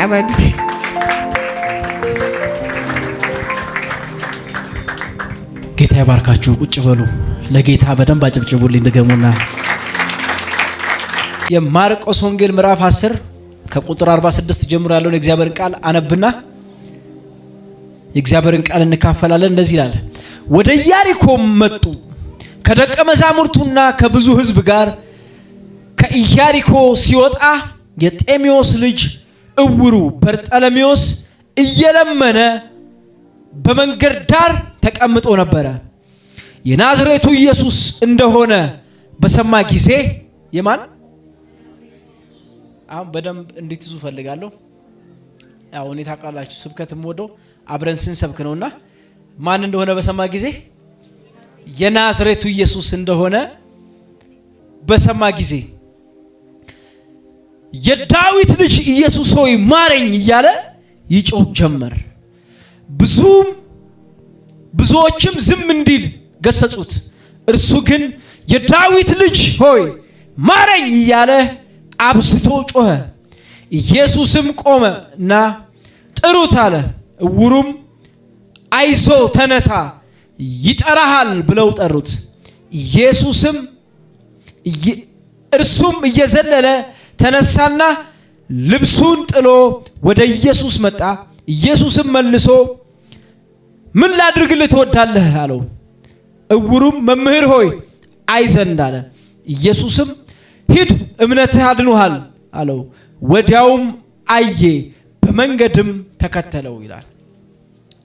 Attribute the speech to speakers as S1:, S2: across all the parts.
S1: ተቀበሉት።
S2: ጌታ ይባርካችሁ። ቁጭ በሉ። ለጌታ በደንብ አጨብጭቡልኝ ድገሙና። የማርቆስ ወንጌል ምዕራፍ 10 ከቁጥር 46 ጀምሮ ያለውን የእግዚአብሔርን ቃል አነብና የእግዚአብሔርን ቃል እንካፈላለን። እንደዚህ ይላል። ወደ ኢያሪኮም መጡ። ከደቀ መዛሙርቱና ከብዙ ሕዝብ ጋር ከኢያሪኮ ሲወጣ የጤሜዎስ ልጅ እውሩ በርጠለሜዎስ እየለመነ በመንገድ ዳር ተቀምጦ ነበረ። የናዝሬቱ ኢየሱስ እንደሆነ በሰማ ጊዜ የማን አሁን በደንብ እንድትይዙ ፈልጋለሁ። ያው እኔ ታውቃላችሁ ስብከት የምወደው አብረን ስንሰብክ ነውና ማን እንደሆነ በሰማ ጊዜ የናዝሬቱ ኢየሱስ እንደሆነ በሰማ ጊዜ የዳዊት ልጅ ኢየሱስ ሆይ ማረኝ እያለ ይጮህ ጀመር። ብዙዎችም ዝም እንዲል ገሰጹት። እርሱ ግን የዳዊት ልጅ ሆይ ማረኝ እያለ አብዝቶ ጮኸ። ኢየሱስም ቆመ እና ጥሩት አለ። እውሩም አይዞ ተነሳ፣ ይጠራሃል ብለው ጠሩት። ኢየሱስም እርሱም እየዘለለ ተነሳና ልብሱን ጥሎ ወደ ኢየሱስ መጣ። ኢየሱስም መልሶ ምን ላድርግልህ ትወዳለህ አለው። እውሩም መምህር ሆይ አይ ዘንድ አለ። ኢየሱስም ሂድ እምነትህ አድኖሃል አለው። ወዲያውም አየ፣ በመንገድም ተከተለው ይላል።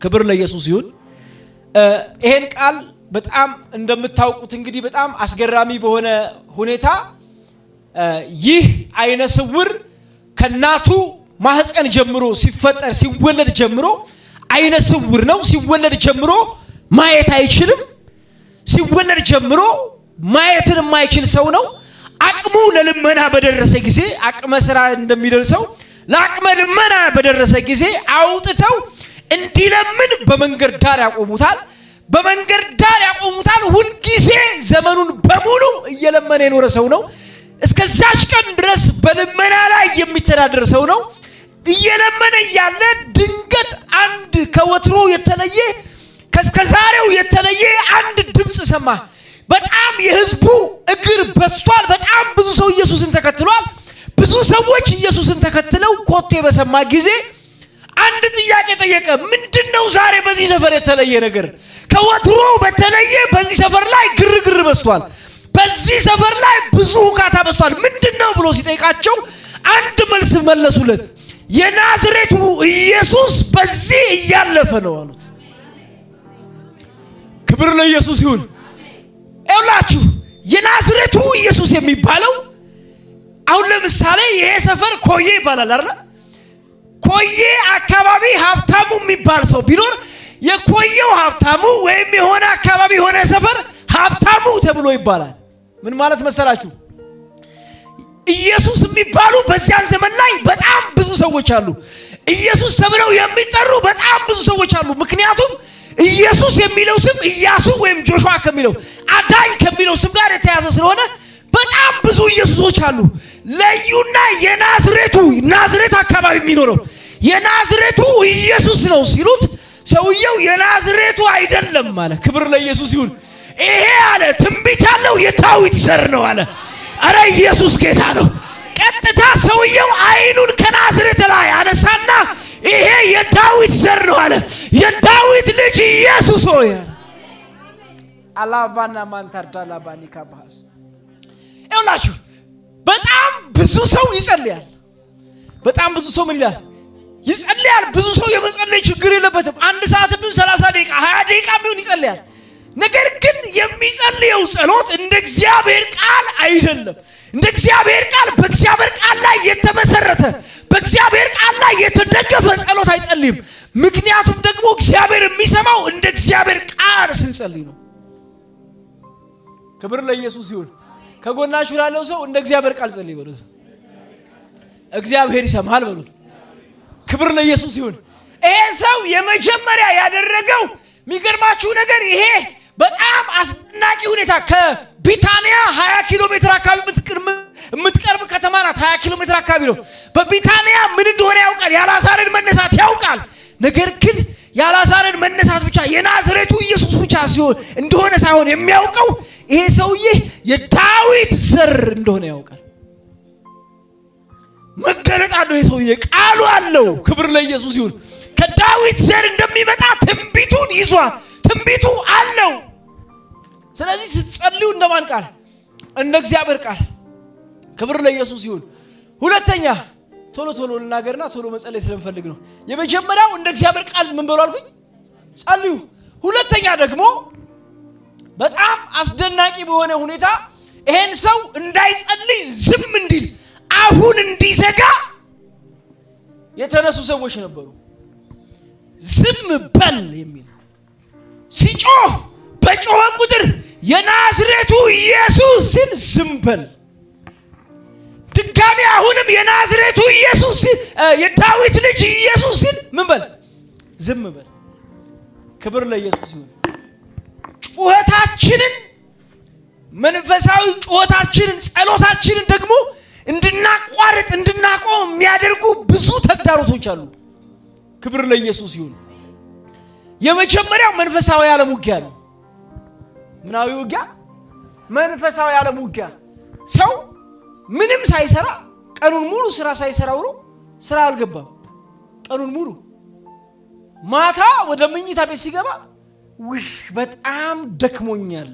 S2: ክብር ለኢየሱስ ይሁን። ይሄን ቃል በጣም እንደምታውቁት እንግዲህ በጣም አስገራሚ በሆነ ሁኔታ ይህ አይነ ስውር ከእናቱ ማህፀን ጀምሮ ሲፈጠር ሲወለድ ጀምሮ አይነ ስውር ነው። ሲወለድ ጀምሮ ማየት አይችልም። ሲወለድ ጀምሮ ማየትን የማይችል ሰው ነው። አቅሙ ለልመና በደረሰ ጊዜ አቅመ ስራ እንደሚደርሰው ለአቅመ ልመና በደረሰ ጊዜ አውጥተው እንዲለምን በመንገድ ዳር ያቆሙታል። በመንገድ ዳር ያቆሙታል። ሁልጊዜ ዘመኑን በሙሉ እየለመነ የኖረ ሰው ነው። እስከዛች ቀን ድረስ በልመና ላይ የሚተዳደር ሰው ነው። እየለመነ እያለ ድንገት አንድ ከወትሮ የተለየ ከእስከዛሬው የተለየ አንድ ድምፅ ሰማ። በጣም የህዝቡ እግር በዝቷል። በጣም ብዙ ሰው ኢየሱስን ተከትሏል። ብዙ ሰዎች ኢየሱስን ተከትለው ኮቴ በሰማ ጊዜ አንድ ጥያቄ ጠየቀ። ምንድን ነው ዛሬ በዚህ ሰፈር የተለየ ነገር? ከወትሮ በተለየ በዚህ ሰፈር ላይ ግርግር በዝቷል። በዚህ ሰፈር ላይ ብዙ ሁካታ በዝቷል። ምንድን ነው ብሎ ሲጠይቃቸው አንድ መልስ መለሱለት። የናዝሬቱ ኢየሱስ በዚህ እያለፈ ነው አሉት። ክብር ለኢየሱስ ይሁን። ይኸውላችሁ የናዝሬቱ ኢየሱስ የሚባለው አሁን ለምሳሌ ይሄ ሰፈር ኮዬ ይባላል አይደል? ኮዬ አካባቢ ሀብታሙ የሚባል ሰው ቢኖር የኮዬው ሀብታሙ ወይም የሆነ አካባቢ የሆነ ሰፈር ሀብታሙ ተብሎ ይባላል። ምን ማለት መሰላችሁ? ኢየሱስ የሚባሉ በዚያን ዘመን ላይ በጣም ብዙ ሰዎች አሉ። ኢየሱስ ተብለው የሚጠሩ በጣም ብዙ ሰዎች አሉ። ምክንያቱም ኢየሱስ የሚለው ስም ኢያሱ ወይም ጆሹዋ ከሚለው አዳኝ ከሚለው ስም ጋር የተያዘ ስለሆነ በጣም ብዙ ኢየሱሶች አሉ። ለዩና የናዝሬቱ ናዝሬት አካባቢ የሚኖረው የናዝሬቱ ኢየሱስ ነው ሲሉት ሰውየው የናዝሬቱ አይደለም አለ። ክብር ለኢየሱስ ይሁን። ይሄ አለ ትንቢት ያለው የዳዊት ዘር ነው አለ። አረ ኢየሱስ ጌታ ነው። ቀጥታ ሰውየው አይኑን ከናዝሬት ላይ አነሳና ይሄ የዳዊት ዘር ነው አለ። የዳዊት ልጅ ኢየሱስ ሆይ አላቫና ማንታርዳላ ባኒካ ባህስ ይኸውላችሁ በጣም ብዙ ሰው ይጸልያል። በጣም ብዙ ሰው ምን ይላል? ይጸልያል። ብዙ ሰው የመጸለይ ችግር የለበትም። አንድ ሰዓት ቢሆን 30 ደቂቃ 20 ደቂቃ ቢሆን ይጸልያል። ነገር ግን የሚጸልየው ጸሎት እንደ እግዚአብሔር ቃል አይደለም። እንደ እግዚአብሔር ቃል በእግዚአብሔር ቃል ላይ የተመሰረተ በእግዚአብሔር ቃል ላይ የተደገፈ ጸሎት አይጸልይም። ምክንያቱም ደግሞ እግዚአብሔር የሚሰማው እንደ እግዚአብሔር ቃል ስንጸልይ ነው። ክብር ለኢየሱስ ይሁን። ከጎናችሁ ላለው ሰው እንደ እግዚአብሔር ቃል ጸልይ በሉት። እግዚአብሔር ይሰማል በሉት። ክብር ለኢየሱስ ይሁን። ይሄ ሰው የመጀመሪያ ያደረገው የሚገርማችሁ ነገር ይሄ በጣም አስደናቂ ሁኔታ ከቢታንያ 20 ኪሎ ሜትር አካባቢ የምትቀርብ ከተማ ናት። 20 ኪሎ ሜትር አካባቢ ነው። በቢታንያ ምን እንደሆነ ያውቃል። የአልዓዛርን መነሳት ያውቃል። ነገር ግን የአልዓዛርን መነሳት ብቻ የናዝሬቱ ኢየሱስ ብቻ ሲሆን እንደሆነ ሳይሆን የሚያውቀው ይሄ ሰውዬ የዳዊት ዘር እንደሆነ ያውቃል። መገለጥ አለው። ይሄ ሰውዬ ቃሉ አለው። ክብር ለኢየሱስ ይሁን። ከዳዊት ዘር እንደሚመጣ ትንቢቱን ይዟል። ትንቢቱ አለው። ስለዚህ ስትጸልዩ እንደማን ቃል? እንደ እግዚአብሔር ቃል። ክብር ለኢየሱስ ይሁን። ሁለተኛ ቶሎ ቶሎ ልናገርና ቶሎ መጸለይ ስለምፈልግ ነው። የመጀመሪያው እንደ እግዚአብሔር ቃል ምን በሉ አልኩኝ? ጸልዩ። ሁለተኛ ደግሞ በጣም አስደናቂ በሆነ ሁኔታ ይሄን ሰው እንዳይጸልይ ዝም እንዲል አፉን እንዲዘጋ የተነሱ ሰዎች ነበሩ። ዝም በል የሚል ሲጮህ በጮኸ ቁጥር የናዝሬቱ ኢየሱስ ሲል ዝም በል፣ ድጋሚ አሁንም የናዝሬቱ ኢየሱስ ሲል የዳዊት ልጅ ኢየሱስ ሲል ምን በል? ዝም በል። ክብር ለኢየሱስ ይሁን። ጩኸታችንን መንፈሳዊ ጩኸታችንን ጸሎታችንን ደግሞ እንድናቋርጥ እንድናቆም የሚያደርጉ ብዙ ተግዳሮቶች አሉ። ክብር ለኢየሱስ ይሁን። የመጀመሪያው መንፈሳዊ ዓለም ውጊያ ነው። ምናዊ ውጊያ? መንፈሳዊ ዓለም ውጊያ። ሰው ምንም ሳይሰራ ቀኑን ሙሉ ስራ ሳይሰራ ውሎ ስራ አልገባም። ቀኑን ሙሉ ማታ ወደ መኝታ ቤት ሲገባ ውሽ በጣም ደክሞኛል።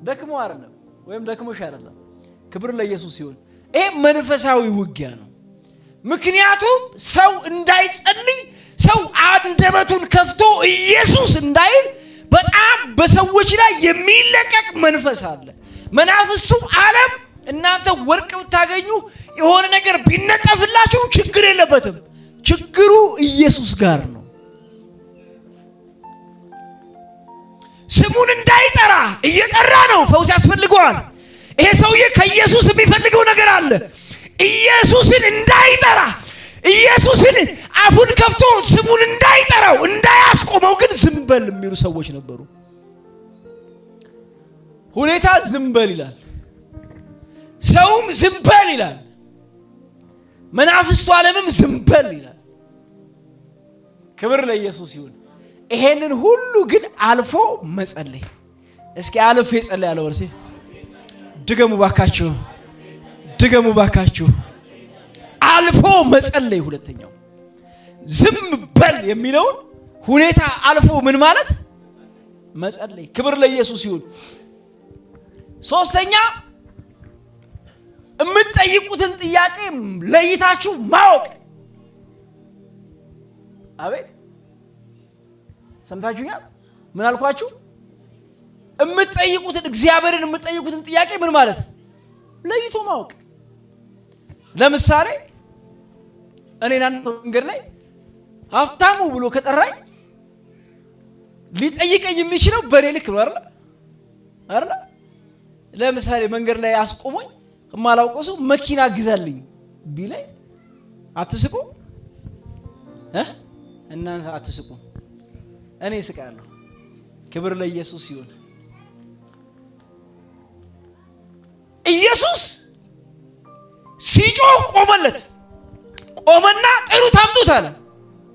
S2: ደክሞ አይደለም ወይም ደክሞሽ አይደለም። ክብር ለኢየሱስ ይሁን። ይሄ መንፈሳዊ ውጊያ ነው። ምክንያቱም ሰው እንዳይጸልይ ሰው አንደበቱን ከፍቶ ኢየሱስ እንዳይል በጣም በሰዎች ላይ የሚለቀቅ መንፈስ አለ። መናፍስቱ ዓለም እናንተ ወርቅ ብታገኙ የሆነ ነገር ቢነጠፍላችሁ ችግር የለበትም። ችግሩ ኢየሱስ ጋር ነው። ስሙን እንዳይጠራ እየጠራ ነው። ፈውስ ያስፈልገዋል። ይሄ ሰውዬ ከኢየሱስ የሚፈልገው ነገር አለ። ኢየሱስን እንዳይጠራ ኢየሱስን አፉን ከፍቶ ስሙን እንዳይጠራው እንዳያስቆመው ግን ዝም በል የሚሉ ሰዎች ነበሩ። ሁኔታ ዝም በል ይላል፣ ሰውም ዝም በል ይላል፣ መናፍስቱ ዓለምም ዝም በል ይላል። ክብር ለኢየሱስ ይሁን። ይሄንን ሁሉ ግን አልፎ መጸለይ። እስኪ አልፌ እጸልያለሁ። ወርሴ ድገሙ ባካችሁ፣ ድገሙ ባካችሁ። አልፎ መጸለይ። ሁለተኛው ዝም በል የሚለውን ሁኔታ አልፎ ምን ማለት መጸለይ። ክብር ለኢየሱስ ይሁን። ሶስተኛ የምትጠይቁትን ጥያቄ ለይታችሁ ማወቅ። አቤት ሰምታችሁኛል? ምን አልኳችሁ? የምትጠይቁትን እግዚአብሔርን የምትጠይቁትን ጥያቄ ምን ማለት ለይቶ ማወቅ። ለምሳሌ እኔን አንድ መንገድ ላይ ሀብታሙ ብሎ ከጠራኝ ሊጠይቀኝ የሚችለው በእኔ ልክ ነው አይደል? አይደል? ለምሳሌ መንገድ ላይ አስቆሞኝ የማላውቀው ሰው መኪና ግዛልኝ ቢለኝ አትስቁ? እናንተ አትስቁ፣ እኔ እስቃለሁ። ክብር ለኢየሱስ ይሁን። ኢየሱስ ሲጮህ ቆመለት። ቆመና ጥሩት አምጡት አለ።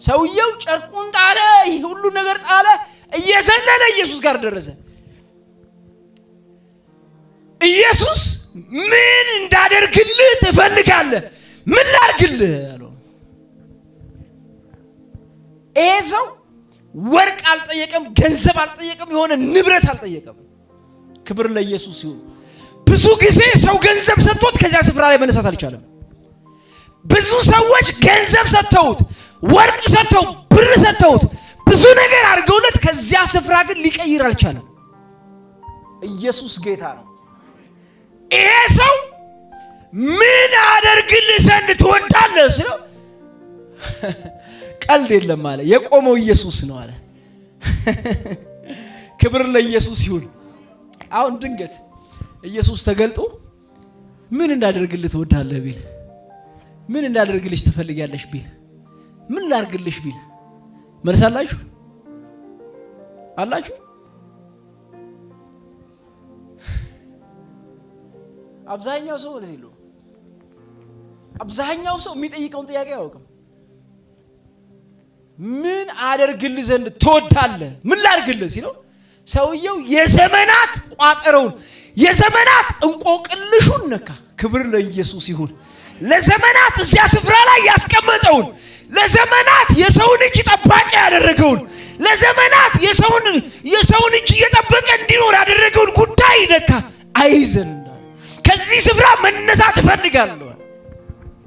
S2: ሰውየው ጨርቁን ጣለ፣ ይህ ሁሉ ነገር ጣለ፣ እየዘለለ ኢየሱስ ጋር ደረሰ። ኢየሱስ ምን እንዳደርግልህ ትፈልጋለህ? ምን ላድርግልህ አለው። ይሄ ሰው ወርቅ አልጠየቀም፣ ገንዘብ አልጠየቀም፣ የሆነ ንብረት አልጠየቀም። ክብር ለኢየሱስ ይሁን። ብዙ ጊዜ ሰው ገንዘብ ሰጥቶት ከዚያ ስፍራ ላይ መነሳት አልቻለም። ብዙ ሰዎች ገንዘብ ሰጥተውት፣ ወርቅ ሰጥተው፣ ብር ሰጥተውት፣ ብዙ ነገር አድርገውለት ከዚያ ስፍራ ግን ሊቀይር አልቻለም። ኢየሱስ ጌታ ነው። ይሄ ሰው ምን አደርግልህ ዘንድ ትወዳለህ ስለው ቀልድ የለም አለ። የቆመው ኢየሱስ ነው አለ። ክብር ለኢየሱስ ይሁን። አሁን ድንገት ኢየሱስ ተገልጦ ምን እንዳደርግልህ ትወዳለህ ቢል፣ ምን እንዳደርግልሽ ትፈልጊያለሽ ቢል፣ ምን ላድርግልሽ ቢል መልስ አላችሁ አላችሁ? አብዛኛው ሰው መልስ የለውም። አብዛኛው ሰው የሚጠይቀውን ጥያቄ አያውቅም። ምን አደርግልህ ዘንድ ትወዳለህ? ምን ላድርግልህ ሲለው ሰውየው የዘመናት ቋጠረውን የዘመናት እንቆቅልሹን ነካ። ክብር ለኢየሱስ ይሁን። ለዘመናት እዚያ ስፍራ ላይ ያስቀመጠውን፣ ለዘመናት የሰውን እጅ ጠባቂ ያደረገውን፣ ለዘመናት የሰውን እጅ እየጠበቀ እንዲኖር ያደረገውን ጉዳይ ነካ። አይዘን ከዚህ ስፍራ መነሳት እፈልጋለሁ።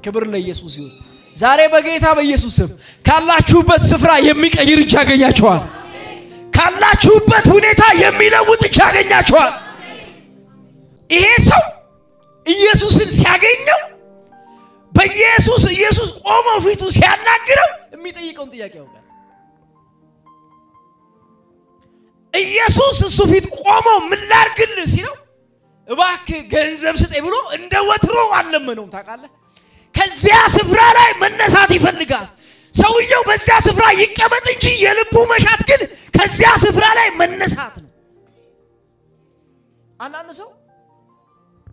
S2: ክብር ለኢየሱስ ይሁን። ዛሬ በጌታ በኢየሱስ ስም ካላችሁበት ስፍራ የሚቀይር እጅ ያገኛችኋል። ካላችሁበት ሁኔታ የሚለውጥ እጅ ያገኛችኋል። ይሄ ሰው ኢየሱስን ሲያገኘው፣ በኢየሱስ ኢየሱስ ቆሞ ፊቱ ሲያናግረው የሚጠይቀውን ጥያቄ ያውቃል። ኢየሱስ እሱ ፊት ቆሞ ምን ላድርግልህ ሲለው እባክህ ገንዘብ ስጠኝ ብሎ እንደ ወትሮ አልለመነውም። ታውቃለህ፣ ከዚያ ስፍራ ላይ መነሳት ይፈልጋል። ሰውየው በዚያ ስፍራ ይቀመጥ እንጂ የልቡ መሻት ግን ከዚያ ስፍራ ላይ መነሳት ነው። አንዳንድ ሰው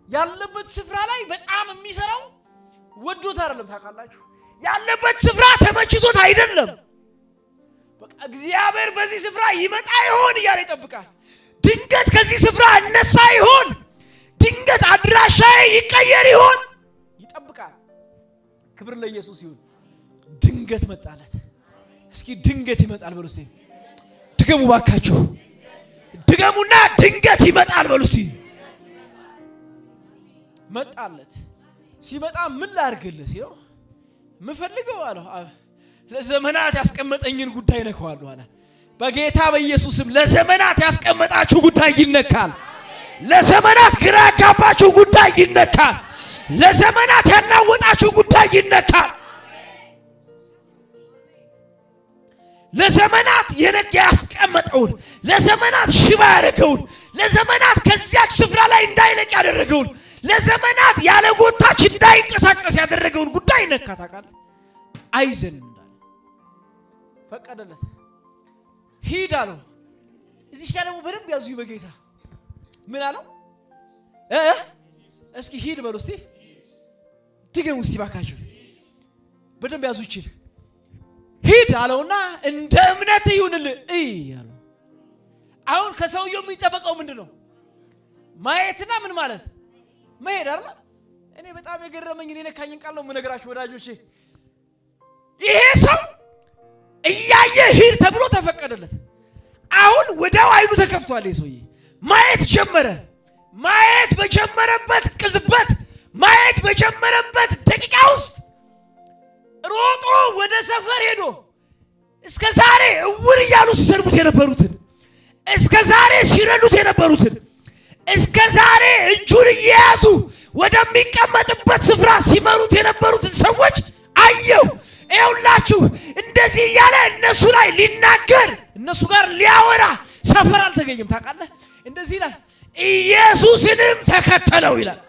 S2: ያለበት ስፍራ ላይ በጣም የሚሰራው ወዶት አይደለም። ታውቃላችሁ፣ ያለበት ስፍራ ተመችቶት አይደለም። በቃ እግዚአብሔር በዚህ ስፍራ ይመጣ ይሆን እያለ ይጠብቃል። ድንገት ከዚህ ስፍራ እነሳ ይሆን፣ ድንገት አድራሻዬ ይቀየር ይሆን ይጠብቃል። ክብር ለኢየሱስ ይሁን። ድንገት መጣለት። እስኪ ድንገት ይመጣል በሉ እስቲ። ድገሙ ባካችሁ፣ ድገሙና ድንገት ይመጣል በሉ እስቲ። መጣለት። ሲመጣ ምን ላድርግልህ ሲለው ምፈልገው አለው፣ ለዘመናት ያስቀመጠኝን ጉዳይ ነከዋለሁ አለ። በጌታ በኢየሱስም ለዘመናት ያስቀመጣችሁ ጉዳይ ይነካል። ለዘመናት ግራ ያጋባችሁ ጉዳይ ይነካል። ለዘመናት ያናወጣችሁ ጉዳይ ይነካል። ለዘመናት የነገ ያስቀመጠውን፣ ለዘመናት ሽባ ያደረገውን፣ ለዘመናት ከዚያች ስፍራ ላይ እንዳይለቅ ያደረገውን፣ ለዘመናት ያለ ጎታች እንዳይንቀሳቀስ ያደረገውን ጉዳይ ነካ። ታውቃለህ፣ አይዘን እንዳለ ፈቀደለት። ሂድ አለው። እዚህ ጋር ደግሞ በደንብ ያዙ በጌታ ምን አለው? እስኪ ሂድ በሉ እስቲ፣ ድገሙ እስቲ ባካችሁ፣ በደንብ ያዙ ይችል። ሂድ አለውና እንደ እምነት ይሁንልህ እይ አለው። አሁን ከሰውየው የሚጠበቀው ምንድን ነው? ማየትና ምን ማለት መሄድ አይደል? እኔ በጣም የገረመኝ እኔ ነካኝን ቃል ነው የምነግራችሁ ወዳጆቼ። ይሄ ሰው እያየ ሂድ ተብሎ ተፈቀደለት። አሁን ወዲያው አይኑ ተከፍቷል። ይሄ ሰውዬ ማየት ጀመረ። ማየት በጀመረበት ቅጽበት፣ ማየት በጀመረበት ደቂቃ ውስጥ ሮጦ ወደ ሰፈር ሄዶ እስከ ዛሬ እውር እያሉ ሲሰድቡት የነበሩትን፣ እስከ ዛሬ ሲረዱት የነበሩትን፣ እስከ ዛሬ እጁን እየያዙ ወደሚቀመጥበት ስፍራ ሲመሩት የነበሩትን ሰዎች አየው። ይኸውላችሁ እንደዚህ እያለ እነሱ ላይ ሊናገር እነሱ ጋር ሊያወራ ሰፈር አልተገኘም። ታውቃለህ፣ እንደዚህ ይላል፣ ኢየሱስንም ተከተለው ይላል።